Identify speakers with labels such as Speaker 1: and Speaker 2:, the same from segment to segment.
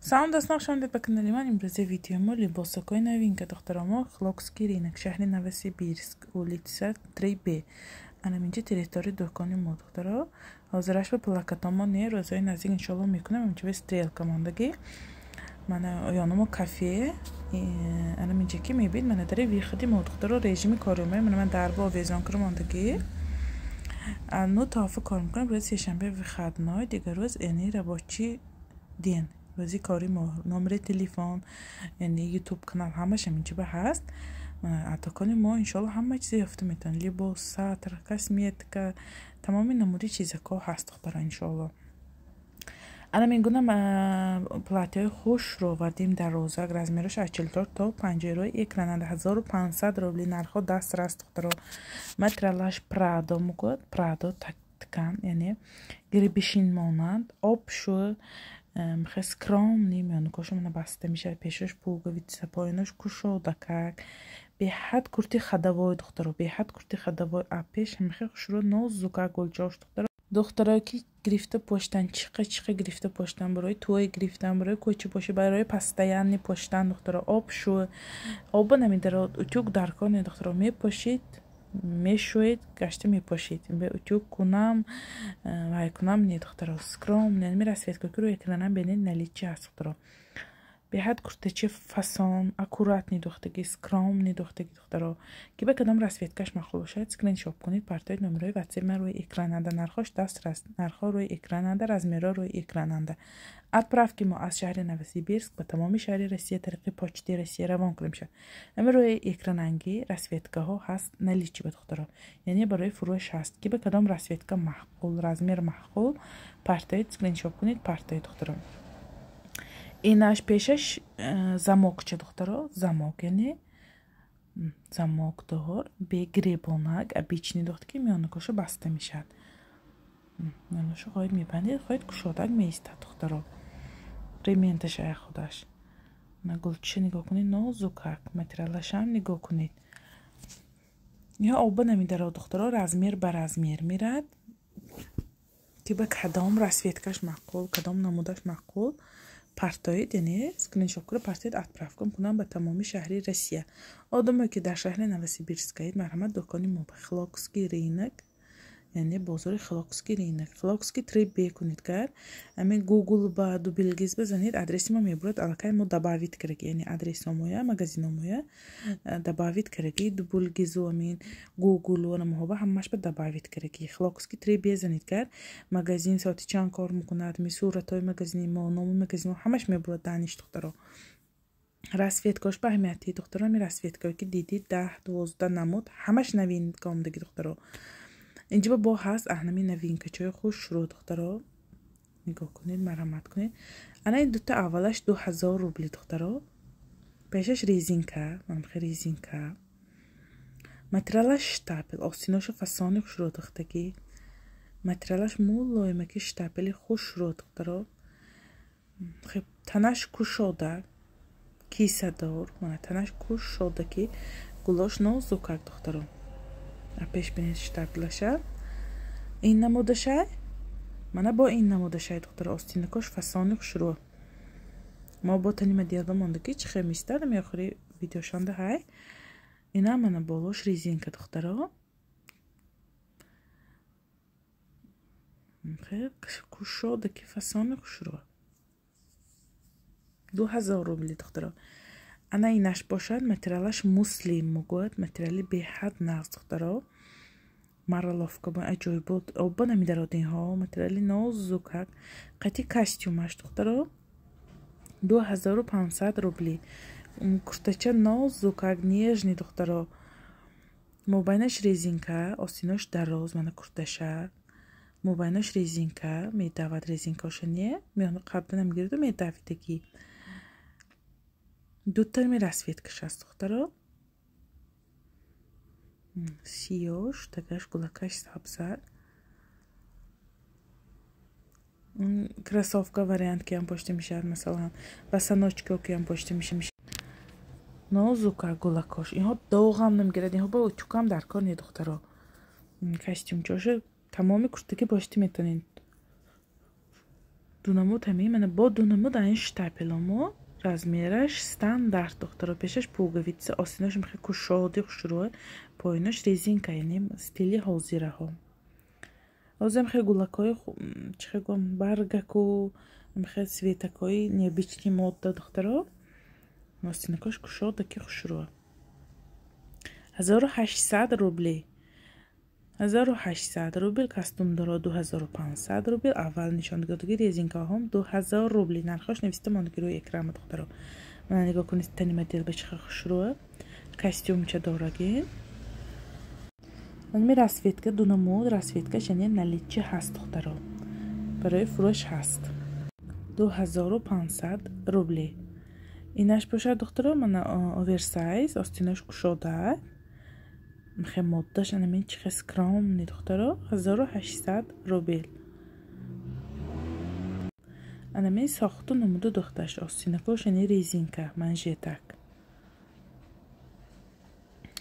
Speaker 1: Салом дӯстон, хуш омадед ба канали ман. Имрӯза видеои мо либосакҳои новинка, духтаро. Мо Хилокский рынок, шаҳри Новосибирск, улица 3Б. Анам инҷа территорияи дукони мо, духтаро. Ҳозираш ба плакатомо не, рӯзҳои наздик иншоалло мекунам. Инҷа ба стрелка мондагӣ. Мана ёнамо кафе. Анам инҷа ки мебинед, мана дари выходи мо, духтаро, режими кори мо. Мана ман дарба овезон кара мондагӣ. Ну то кор мекунам, рӯзи сешанбе выходной, дигар рӯз яъне рабочий день, рӯзи кори мо. Номери телефон, яъне ютуб канал, ҳамаш ҳаминҷоба ҳаст. Дукони мо иншоалло ҳама чизе ёфта метавонед: либос, сатр, косметика, тамоми намуди чизако ҳаст, духтаро, иншоалло. Ана мин гуна платьяҳои хушро овардем дар розак, размераш аз 44 то 50. Рӯи экрананда 1500 рубли, нархҳо дастрас, духтаро. Материалаш прадо мегӯяд, прадо ткань, яъне гребешин монанд, об шу хе скромный. Миёнакошу мана баста мешавад, пешош пуговица, поёнаш кушодакак, беҳад курти ходовой, духтаро, беҳад курти ходовой. А пеш ҳамихе хушрӯ, нозукак гулчош, духтаро. Духтаро, ки гирифта поштан, чиқа чиқа гирифта поштан, барои тӯй гирифтан, барои кӯча пошӣ, барои постоянный поштан, духтаро. Об шу оба намедарод, утюг дар кор не, духтаро. Мепошид, мешӯед, гашта мепошед, утюг кунам, вай кунам не, духтаро. Скромный ми расцветка ки рӯи экранам бинед, наличии ҳаст, духтаро. Беҳад куртачи фасон, аккуратный духтаги, скромный духтаги, духтаро. Ки ба кадом расцветкаш маъқул бошад, скриншот кунед, партоед. Номерои ватсап ман рӯи экрананда, нархош дастрас, нархҳо рӯи экрананда, размерҳо рӯи экрананда. Отправки мо аз шаҳри Новосибирск ба тамоми шаҳри Россия тариқи Почтаи Россия равон кунем шавад. Ами рӯи экрананги расцветкаҳо ҳаст наличии ба, духтаро, яъне барои фурӯш ҳаст. Ки ба кадом расцветка маъқул, размер маъқул, партоед, скриншот кунед, партоед, духтаро. Инаш пешаш замокча, духтаро, замок, яъне замокдор, бегребонак, обычный духт, ки миёнакоша баста мешавад. Миёнашу хоҳед мебандед, хоҳед кушодак меистад, духтаро. Ременташ ая худаш. На гулчиша нигоҳ кунед, нозукак, материалашам нигоҳ кунед. Ё оба намедарод, духтаро, размер ба размер мерад. Ки ба кадом расцветкаш маъқул, кадом намудаш маъқул, партоед, яъне скриншот кунед, партоед, отправка кунам ба тамоми шаҳри Россия. Одамое ки дар шаҳри Новосибирскаед, марҳамат, дукони мо ба Хилокский рынок, яъне бозори Хилокский рынок, Хилокский 3Б кунед. Гар ҳамин Гугл ба Дубльгиз бизанед, адреси мо мебурад. Аллакай мо добавить кардаги, яъне адресомоя, магазиномоя добавить кардаги, Дубльгизу, амин Гуглу намоҳоба ҳамаш ба добавить кардаги. Хилокский 3Б занед, гар магазин соати чанд кор мекунад, ми суратҳои магазини мо, номи магазини мо, ҳамаш мебурад. Даниш, духтаро, расцветкош ба аҳамияти, духтаро. Ами расцветкое ки дидид, 10-12 намуд, ҳамаш новинка омдаги, духтаро. Инҷоба бо ҳаст аҳнами новинкачои хушрӯ, духтаро, нигоҳ кунед, марҳамат кунед. Ана ин дута аввалаш 2000 рубли, духтаро. Пешаш резинка, манхе резинка, материалаш штапел, остиношу фасони хушрӯ духтагӣ, материалаш мулоимаки штапели хушрӯ, духтаро. Танаш кушода, кисадор, мана танаш кушода, ки гулош нозукак, духтаро. Пеш бинед штапелаша. Ин намудашай, мана бо ин намудашай, духтаро, остинакош фасони хушрӯ. Мо бо тани моделба мондаги, чӣ хел мистад, ами охири видеошонда ҳай. Ина мана болош резинка, духтаро, кушода, ки фасони хушрӯ, 2000 рубли, духтаро. Ана инаш бошад, материалаш муслим мегӯяд, материали беҳад нағз, духтаро. Марловка бо аҷоибот, оба намедарод инҳо, материали нозукак, қати костюмаш, духтаро, 2500 рубли. Куртача нозукак, нежный, духтаро, мобайнаш резинка, остинош дароз. Мана курташа, мобайнаш резинка, медавад резинкаоша, не меён қабда намегираду, медавидаги. Дута ми расцветкаш аст, духтаро: сиёш, тагаш гулакаш сабзак. Кроссовка вариант киам пошта мешавад, масалан, босоножка киам пошта мешавад. Нозука гулакош, инҳо доғам намегирад, инҳо ба утюгам дар кор не, духтаро. Костюмчоша тамоми куртаки пошта метавонед. Ду намуд ҳамин мана бо ду намуд айн штапеломо размераш стандарт, духтаро. Пешаш пуговица, остинош мехе кушоди хушрӯа, поинош резинка, яъне стили ҳозираҳо. Ҳозир мехе гулакҳои чихе гум баргаку мехе цветакҳои необычный модда, духтаро. Остинакош кушодаки хушрӯа. 1800 рубли. 1800 рубл костюмдоро, 2500 рубл аввал нишондодагӣ резинкаҳом 2000 рубли. Нархош нависта мондагӣ рӯи экрана, духтаро. Мана нигоҳ кунед, тани модел ба чихел хушрӯа. Костюмча дорагин. Ами расцветка ду намуд расцветкаш, яъне наличии ҳаст, духтаро. Барои фурӯш ҳаст. 2500 рубли. Инаш бошад, духтаро, мана оверсайз, остинош кушода. Мехе моддаш анамин чихе скромный, духтаро, 1800 рубл. Анамин сохту намуду духташ остинакош, яъне резинка, манжетак.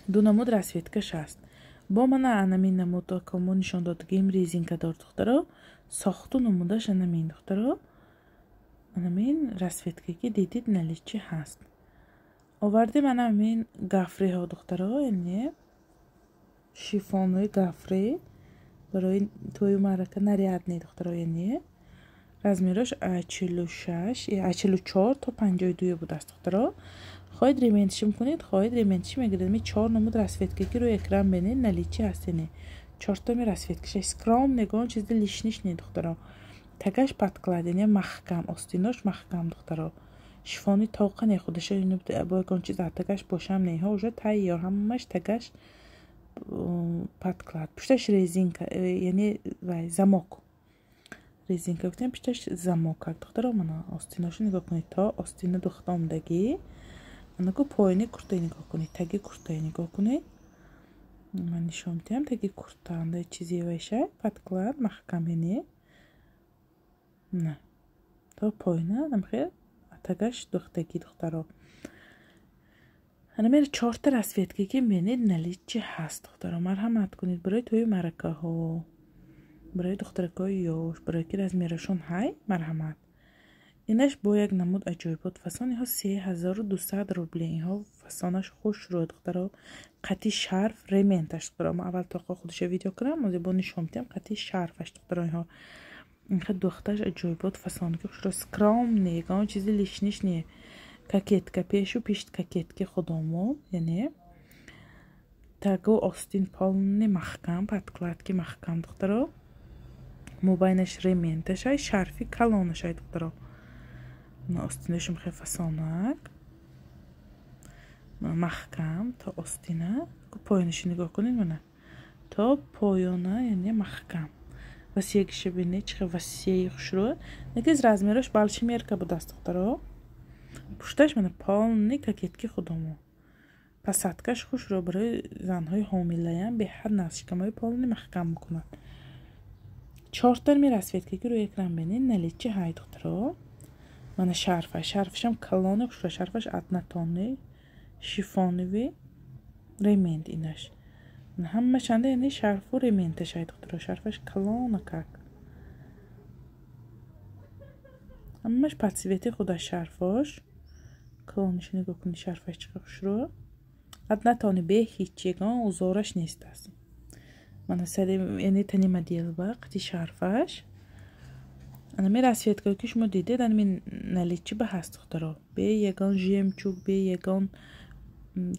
Speaker 1: Ду намуд расцветкаш ҳаст. Бо мана анамин намуд мо нишон додагим резинкадор, духтаро. Сохту намудаш анамин, духтаро. Анамин расцветка ки дидид наличии ҳаст. Овардем анамин гафриҳо, духтаро, яъне шифонои гафри барои тӯю маърака нарядный, духтаро, яъне размерош 46, 44 то 52 будааст, духтаро. Хоҳед рементши мекунед, хоҳед рементши мегиред. Ми чор намуд расцветка ки рӯи экран бинед наличии ҳаст, яъне чортами расцветкаша скромный, ягон чизи лишниш не, духтаро. Тагаш подклад, яъне маҳкам, остинош маҳкам, духтаро. Шифони тоқа не, худаша бо ягон чиз тагаш бошам не, уже тайёр, ҳамаш тагаш подклад. Пушташ резинка, яъне вай замок. Резинка гуфтем, пушташ замок ак, духтаро. Мана остиношу нигоҳ кунед, то остина духта омдагӣ. Анаку поини куртаи нигоҳ кунед, таги куртаи нигоҳ кунед. Ман нишон медиҳам таги курта, андай чизи вайша, подклад маҳкам, яъне на то поина намхел тагаш духтагӣ, духтаро. Анамер чорта расцветка ки бинед наличии ҳаст, духтаро. Марҳамат кунед барои тӯю маъракаҳо, барои духтаракҳои ёш, барои ки размерашон ҳай, марҳамат. Инаш бо як намуд аҷоибот фасон, инҳо 3200 рубли. Инҳо фасонаш хушрӯ, духтаро. Қати шарф ременташ, духтаро. Ман аввал тоқа худша видео кунам, ҳозир бо нишон медиҳам қати шарфаш, духтаро. Инҳо инхел духташ аҷоибот фасон ки хушрӯ, скромный, ягон чизи лишниш не. Кокетка пешу пишт кокетки худомо, яъне тагу остин полный маҳкам, подкладки маҳкам, духтаро. Мобайнаш ременташай, шарфи калонашай, духтаро. Остинашум хеле фасонак маҳкам то остина. Поёнашо нигоҳ кунед, мана то поёна, яъне маҳкам. Васеъгиша бинед, чихел васеи хушрӯ. Накиз размерош большой мерка будааст, духтаро. Пушташ мана полный кокетки худомо. Посадкаш хушрӯ барои занҳои ҳомилаям беҳад наст, шикамҳои полный маҳкам мекунад. Чортар ми расцветка ки рӯи экран бинед наличии ҳай, духтаро. Мана шарфаш, шарфашам калони хушрӯ, шарфаш однотонный, шифоновый ремент инаш. Ҳамаш анда яъне шарфу ременташ ай, духтаро, шарфаш калона как. Ҳамаш по цвети худаш шарфош. Калониша нигоҳ кунед, шарфаш чӣ хушрӯ. Однотонный бе ҳеҷ ягон узораш нест аст. Мана сари яъне тани моделба қати шарфаш. Анами расцветкае ки шумо дидед, анами наличии ба ҳаст, духтаро. Бе ягон жемчуг, бе ягон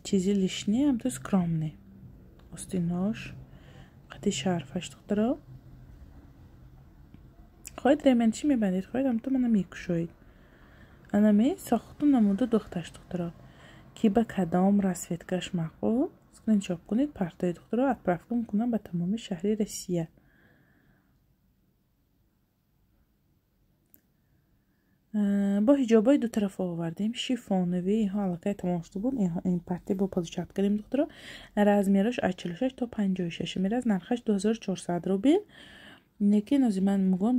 Speaker 1: чизи лишний, ҳамто скромный. Остинош қати шарфаш, духтаро. Хоҳед рементши мебандед, хоҳед ҳамто мана мекушоед. Анами сохту намуду духташ, духтаро. Ки ба кадом расцветкаш маъқул, скриншот кунед, партоед, духтаро, отправка мекунам ба тамоми шаҳри Россия. Бо ҳиҷобҳои дутарафа овардем, шифоновый, инҳо аллакай тамом шуда буд. Ин партия бо получать кардем, духтаро. Размераш аз 46 то 56 мераз, нархаш 2400 рубл. Лекин ҳозир ман мегӯям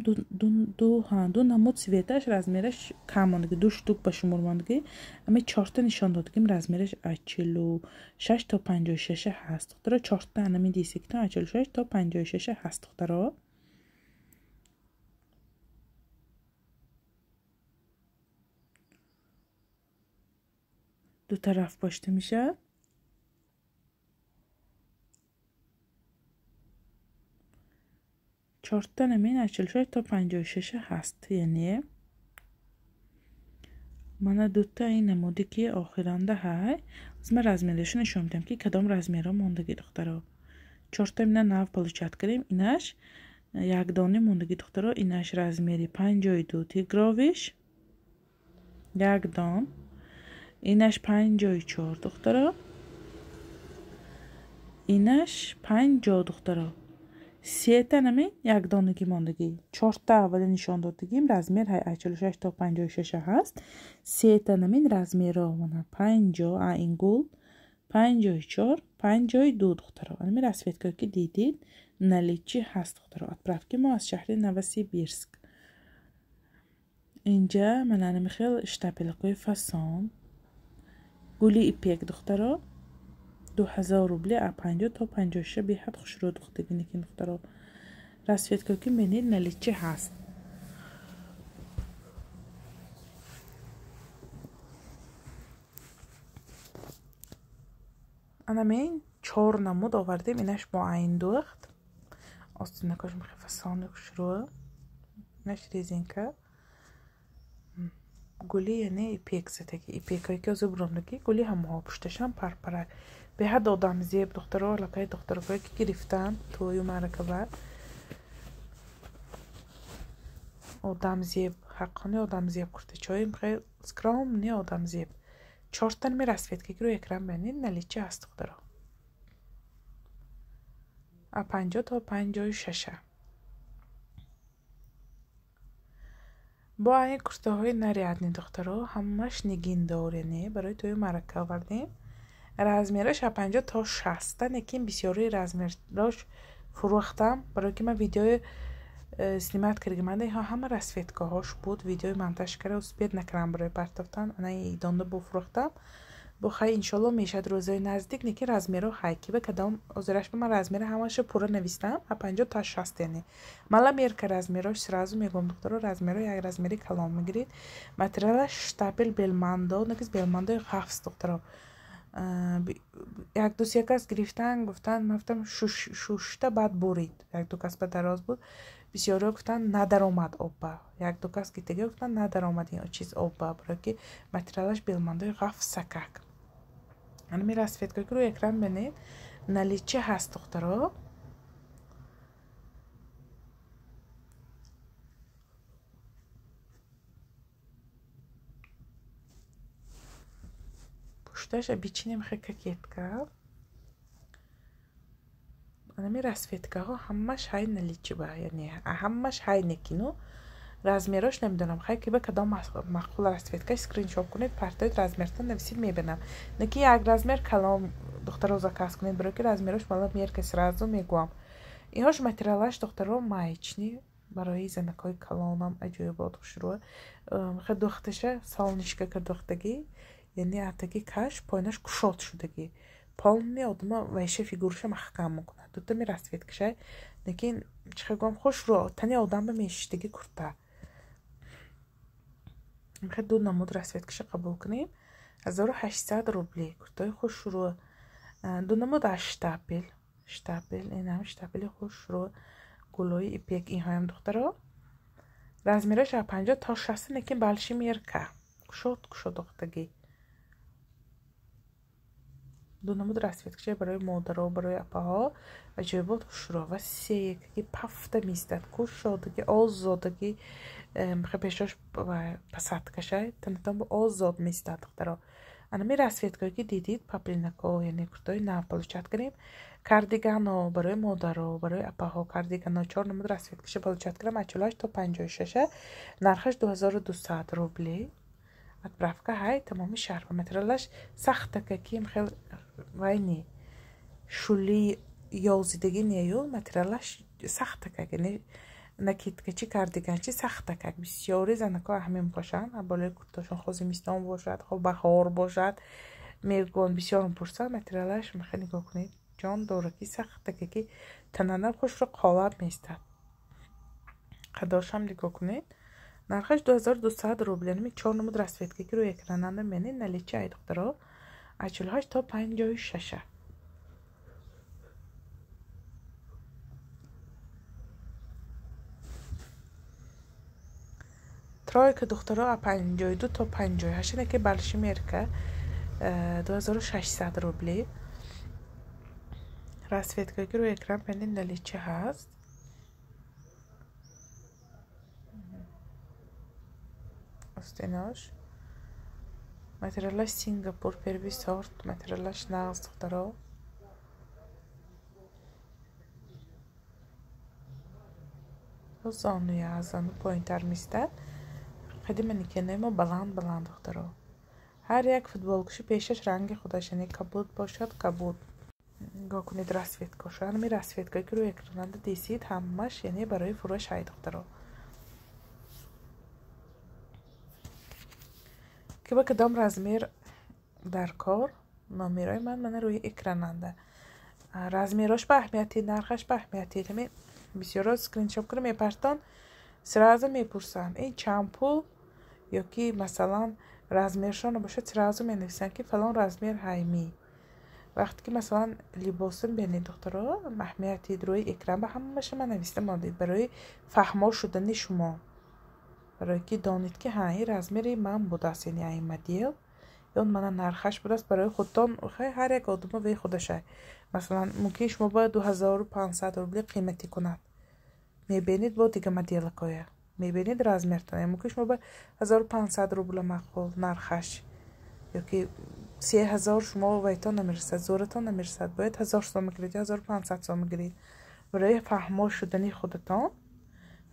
Speaker 1: ду намуд цветаш размераш кам мондагӣ, ду штук ба шумор мондагӣ. Ами чорта нишон додагим, размераш аз 46 то 56 ҳаст, духтаро. Чорта анами дисектон аз 46 то 56 ҳаст, духтаро. Ду тараф пошта мешавад. Чорта намин аз 46 то 56 ҳаст. Яъне мана дута ин намуде ки охиранда ҳай. Аз ман размерашо нишон медиҳам ки кадом размерҳо мондагӣ духтаро. Чорта мина нав получат кардем. Инаш якдона мондагӣ духтаро. Инаш размери 52 тигровиш якдон. Инаш 54 духтаро. Инаш 50 духтаро. Сета намин якдонагӣ мондагӣ. Чорта аввали нишон додагим размер ҳай аз 46 то 56 ҳаст. Сета намин размерҳо мана 50 а ин гул 54 52 духтаро. Ами расцветкое ки дидид наличи ҳаст духтаро. Отправки мо аз шаҳри Новосибирск. Инҷа мана ами хел штапелкои фасон гули ипек духтаро 2000 рубли а 50 то 56 беҳад хушрӯ духтагӣ некин духтаро. Расцветкое ки менид наличи ҳаст. Ана мен чор намуд овардем. Инаш бо айн духт. Остинакош мехе фасони хушрӯ. Инаш резинка. Гули яъне ипек затаги. Ипекое ки озу буромдаги гули ҳамаҳо пушташам парпарак. Беҳад одамзеб духтаро, лакаи духтарое ки гирифтан тӯю маъракава. Одамзеб, ҳаққони одамзеб куртачои мехе скромни одамзеб. Чорта нами расцветка ки рӯи экран бинед наличи ҳаст духтаро. А 50 то 56. Бо айн куртаҳои нарядни духтаро ҳамаш нигиндор, яъне барои тӯю маърака овардем. Размераш а 50 то 60, лекин бисёри размераш фурӯхтам, барои ки ман видеои снимат кардагим. Инҳо ҳама расцветкаҳош буд. Видеои монтаж карда успед накардам барои партофтан. Ана идонда бо фурӯхтам. Бо хай иншолло мешавад рӯзои наздик, лекин размерҳо ҳай ки ба кадом озираш ба ман размери ҳамаашо пурра навистам а 50 то 60 яъне. Мала мерка размерҳош сразу мегӯям духтаро, размерҳо як размери калон мегиред. Материалаш штапел белмандо, накис белмандои ғафс духтаро. Як ду се кас гирифтан, гуфтан, ман гуфтам шушта баъд бурид. Як ду кас ба дароз буд. Бисёриҳо гуфтан надаромад обба. Як ду кас гитаги гуфтан надаромад ин чиз обба, барои ки материалаш белмандои ғафсакак. Ами расцветка ки рӯи экран бинед наличи ҳаст духтаро. Пушташа бичинем хе кокетка. Ами расцветкаҳо ҳамаш ҳай наличи ба, яъне ҳамаш ҳай некину. Размераш намедонам, хай ки ба кадом маъқул расцветка скриншот кунед, партоед, размертон нависид мебинам. Неки як размер калон духтаро заказ кунед, барои ки размераш мала мерка сразу мегӯям. Инҳош материалаш духтаро маечни барои занакҳои калонам аҷоибот хушрӯ. Хе духташа солнышко ка духтагӣ, яъне атаги каш поинаш кушод шудагӣ. Полни одама вайша фигураша маҳкам мекунад. Дута ми расцветкашай, лекин чӣ хел гӯям хушрӯ тани одам ба мешиштагӣ курта. Мехе ду намуд расцветкаша қабул кунем. 1800 рубли. Куртаи хушрӯ. Ду намуд аз штапел. Штапел, инам штапели хушрӯ. Гулои ипек инҳоям духтаро. Размераш аз 50 то 60, лекин балши мерка. Кушод кушод духтагӣ. Ду намуд расцветкаша барои модаро, барои апаҳо аҷоибот хушрӯ ва сеякаги пафта меистад. Кушодагӣ, озодагӣ, пешош пасадкашай танатон бо озод меистад духтаро. Анами расцветкое ки дидид паплинако, яъне куртаи нав получат кардем. Кардигано барои модаро, барои апаҳо кардигано чор намуд расцветкаша получат кардам. Аз 48 то 56, нархаш 2200 рубли. Отправка ҳай тамоми шаҳр. Материалаш сахтака ки хел вай не шули ёзидагӣ нею, материалаш сахтакак, яъне накидкачи кардиганчи сахтакак. Бисёри занако ҳамин бошанд, болои курташон хо зимистон бошад, хо баҳор бошад, мегӯянд бисёр мепурсанд. Материалаш мехе нигоҳ кунед, ҷон дора ки сахтака ки танана хушро қолаб меистад. Қадошам нигоҳ кунед. Нархаш 2200 рубл. Яъне чор намуд расцветка ки рӯи экрананда менед наличи ай духтаро. Аз 48 то 56. Тройка духтаро аз 52 то 58, яке большемерка 2600 рубли. Расцветка ки рӯи экран бинед наличие ҳаст. Остинош материалаш Сингапур первый сорт, материалаш нағз духтаро. Зонуя аз зону поинтар мистад. Қади манекенои мо баланд баланд духтаро. Ҳар як футболкаши пешаш ранги худаш, яъне кабуд бошад кабуд. Нигоҳ кунед расцветкаша. Ҳамин расцветкае ки рӯи экрананда дисид ҳамаш яъне барои фурӯш ҳай духтаро. Ки ба кадом размер дар кор номерои ман мана рӯи экрананда. Размерош ба аҳамияти, нархаш ба аҳамияти. Ҳамин бисёро скриншот кунам мепартон, сразу мепурсанд ин чанд пул, ё ки масалан размершон бошад сразу менависанд ки фалон размер ҳайми. Вақте ки масалан либосам бинед духтаро, аҳамияти рӯи экран ба ҳамаша ман нависта мондед барои фаҳмо шудани шумо. Барое ки донед ки ҳа ин размери ман будааст, яъне ин модел ё мана нархаш будааст барои худтон. Ҳар як одама ве худашай. Масалан мумкин шумо бояд 2500 рубли қиматӣ кунад. Мебинед бо дига моделакоя. Мебинед размертон. Мумкин шумо ба 1500 рубла мақбул нархаш. Ё ки 3000 шумо вайтон намерасад, зӯратон намерасад. Бояд 1000 сом гиред ё 1500 сом гиред. Барои фаҳмо шудани худатон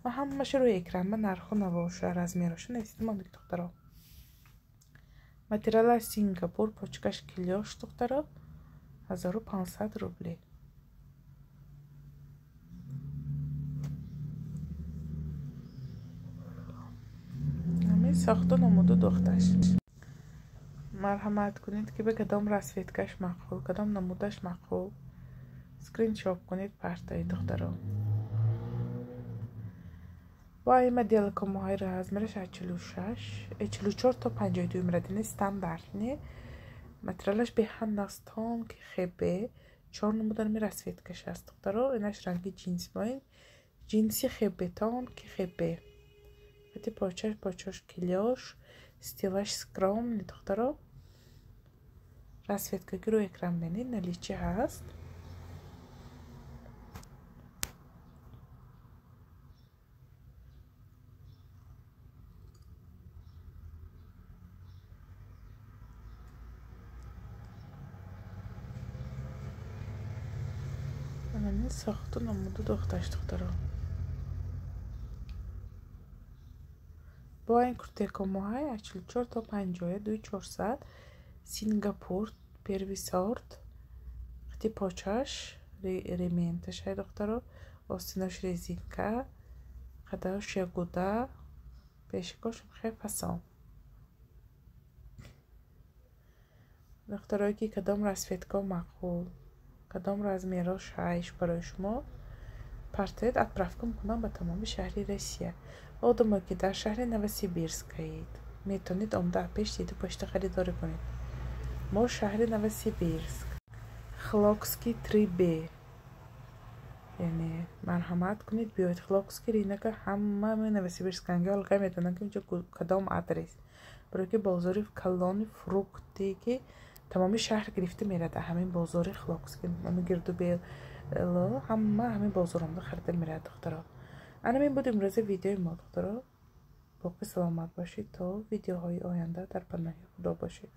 Speaker 1: ма ҳамаша рӯи экран ба нарху навоша, размероша нависта мондед духтаро. Материала Сингапур, почкаш клёш духтаро 1500 рубли. Ҳамин сохту намуду духташ. Марҳамат кунед ки ба кадом расцветкаш мақбул, кадом намудаш мақбул. Скриншот кунед партои духтаро. Бо ин моделка моҳои размераш аз 44 то 52 мирадини стандартни. Материалаш беҳад нағз, тонки хебе. 4 намудан ми расцветкаш аст духтаро. Инаш ранги ҷинс моин. Ҷинси хебе, тонки хебе. Қати почаш, почаш клёш, стилаш скромный духтаро. Расцветка ки рӯи экран бинед наличие ҳаст. Ҳамин сохту намуду духташ духтаро. Бо ин куртека моҳай аз 44 то 50, 2400, Сингапур первый сорт. Қати почаш ременташ ҳай духтаро, остинош резинка, қадаош ягуда, пешикош хеле фасон. Духтарое ки кадом расцветка мақбул, кадом размерош ҳайш барои шумо партоед, отправка мекунам ба тамоми шаҳри Россия. Одамое ки дар шаҳри Новосибирскаед, метавонед омада пеш диду пошта харидорӣ кунед. Мо шаҳри Новосибирск, Хлокский 3Б. Яъне марҳамат кунед, биёед Хлокский рынока. Ҳама новосибирсканги аллакай медонанд ки инҷо кадом адрес. Барое ки бозори калони фрукте ки тамоми шаҳр гирифта мерад, ҳамин бозори Хлокский, ҳамин гирду бело ҳама ҳамин бозор омада харида мерад духтаро. Ана ин буд имрӯза видеои мо духтаро. Боқӣ саломат бошед то видеоҳои оянда, дар паноҳи Худо бошед.